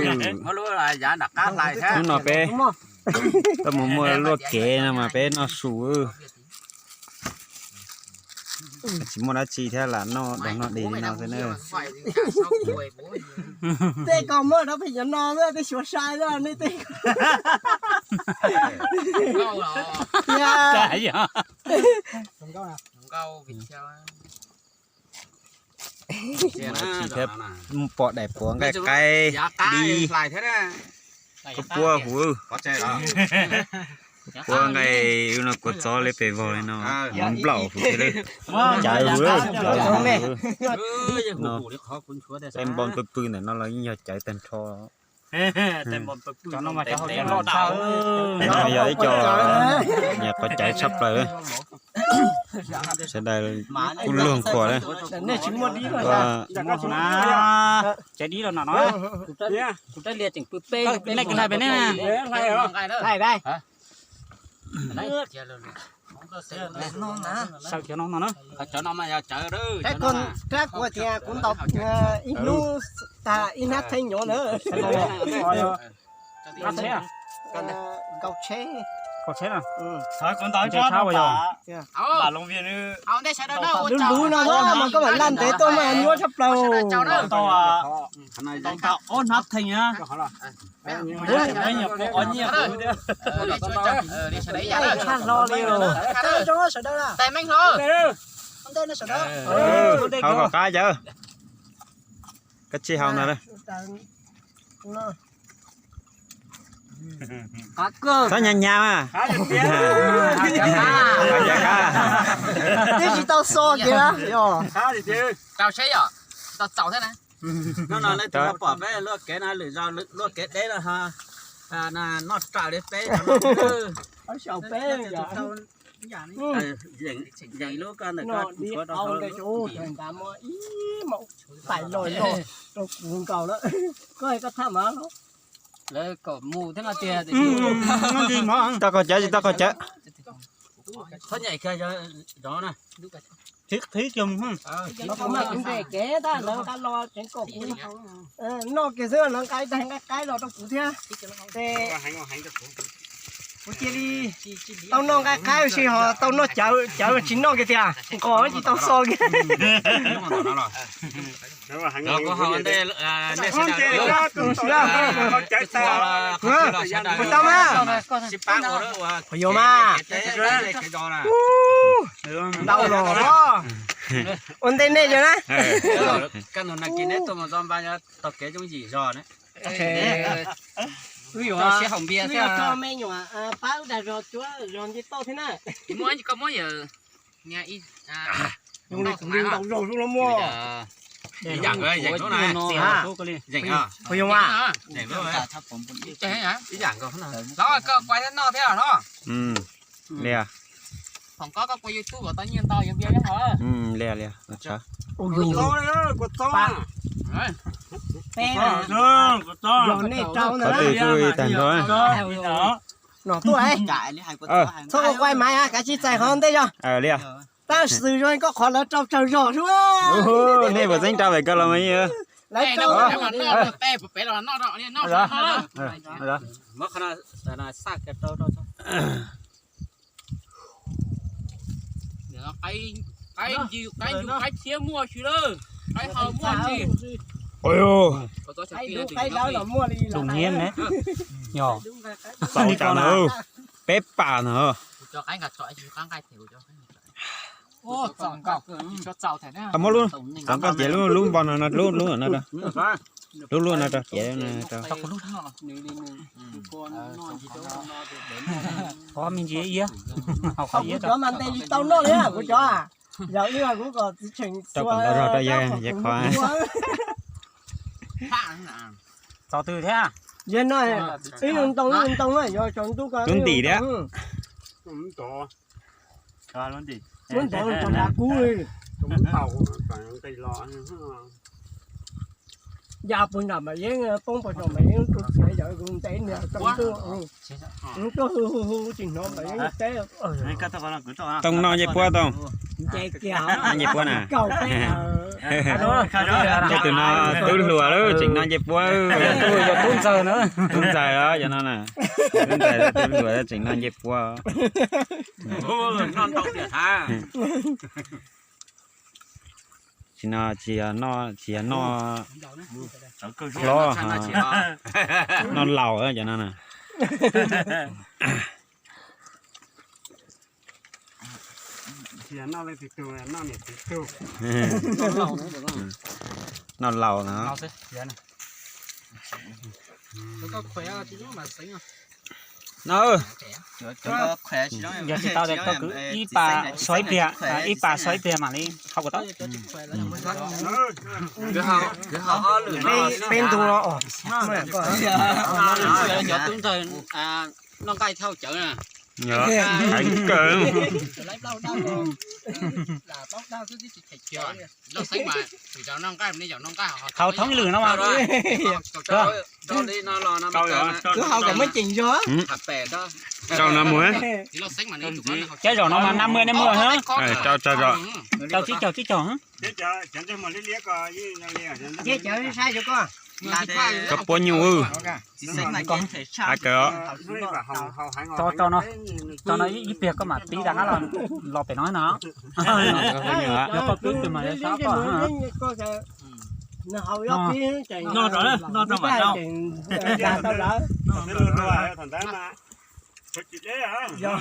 Hnub no peb tuaj mus muaj luaj kev no mas peb noj su. Tsis muaj dab tsi thiab lam noj dog noj dig li no xwb na. Tej ko muaj dab phem cov no xwb, tej xyuas sai xwb nej tej. Tsis thiab, pom daim puav nqaij qaib dib. Koj puab huv, puab nqaij no kua txob li pes vog li no, nplaum huv thiab li. Cawv huv, cawv huv. Tej npoo pw pw ntawm no los yeej yog cawv tag nrho. No yog ib co, nyuam qhuav cawv tshaj plaws. Sawv daws kuj luag nqhuas li. Rab kuv tias kuv ntaus ib hnub tag ib hnab theej nyuam na. Kaus tsheb, kaus tsheb na. Lub lub no mas koj mam laj ntev tuaj mas nyuaj tshaj plaws. Ob hnab theej na. Tshaj hlo li. Haus kom qab cawv. Koj tsis haus ntag. Txhob hnyav hnyav mas. Twb tsis tau xo kiag. Rau seb yom, tau txaus thiab na. No no leej twg pom peb luaj kev no, lwm zaus luaj kev deb los ho noj raws li peb. Yeem lub ko ntawm ko tshuav rau hauv. Tais loj loj rau kuv nkaus lawm. Koj koj thaj mas los. Lawv kom mus thiab no tiag. Tau qhov cawv tsis tau qhov cawv. Txhob nyem kiag zov na. Qhib qhib kiag mus. Lawv kom mas kuv nres kev tab lawv nqa los tseev kom kuv noj kiag xwb, lawv nqa ib daig nqaij qaib los rau kuv thiab. Ces kuv cia li tau noj nqaij qaib ua si ho tau noj cawv, cawv tsis noj kiag tiag, nqos tsis tau xo kiag. Tau mas. Qhov yuav mas. Ntau los os. Ua ntej nej yog na. Wb yuav, wb yuav rau me nyuam pab wb dag zog cuab zog nce toj thiab na. Muab, koj muab yawm. Zoo li kuv li ntau zaug zoo no muaj. Ib yam nkaus, yeem lub na. Yeem, puas yog mas? Yeem lub. Ib yam nkaus. Los koj kuaj thiab noj thiab los. Li. Foom koj, koj kuaj YouTube kom tau nyiaj ntau yuav npias thiab hos. Li li. Ua zoo. Peb yog nej rau ntawd. Qhov twg kuj tag nrho. Nom tuaj, txhob ua quaj mas kav tsij txais qhov ntej zog. Li. Tab sis zoo koj qhov lawv rau tsawg zog xwb. Nej puas txeeb rau pem ko los mas. Lawv rau. Qaib ncig qaib ntsug qaib tshiab muaj tsis lawm, qaib hau muaj tsis. Qaib dub qaib dawb los muaj li. Tus niam ne, yog txaus cas na, peb pam na. Muab lub, txav koj cev lub npo no, lub lub no rau, lub lub no rau cev rau. Ob me ntsis iab, hau qhov iab rau. Kuv cov mas ntes tsis tau noj li kuv cov. Yog ib kuv kom txiv tsheej rau kom ntau zog rau yawg qhov. Txaus twg thiab? Yog no, ib ntoo ib ntoo yuav tsaus ntuj ko. Lub ntim thiab. Lub ntim, lub ntim tsaus nram kub li. Ya puag nram Mas Yeeb poob puag nram Mas Yeeb tus txiav yawm ntev niag tau tuaj hu hu hu tsis hnov Mas Yeeb teb. Toog noj ncej puab Toog. Nce kiag noj ncej puab na. Kaum peb. Tej tus no tub hluas lawm tseem noj ncej puab. Tub ntxawg na. Tub ntxawg os cov no na. Tub ntxawg tub hluas tseem noj ncej puab. Tsis no tsis yog noj, tsis yog noj hlob, noj laus cov no na. Noj laus no. No, yog tsis tau tias koj kwv ib pas so ib pliag, ib pas so ib pliag mam li hau kom tau. Peb ntug no. Cov tub ntxawg noj nqaij thiab haus cawv na. Heev kawg. Haus thoob lwm no mas. Kwv haus kom muaj ceem zog. Rau no mus. Cov zaum no mas năm mươi năm mươi hả? Rau, rau zaum. Rau tsib caug tsib caug hả? Koj puab nyuj. Rau, rau no, rau no ib pliag koj mam tib rov qab los pem no na. Yog koj pib tus mas sab koj. No rau, no rau mam rau. Yog.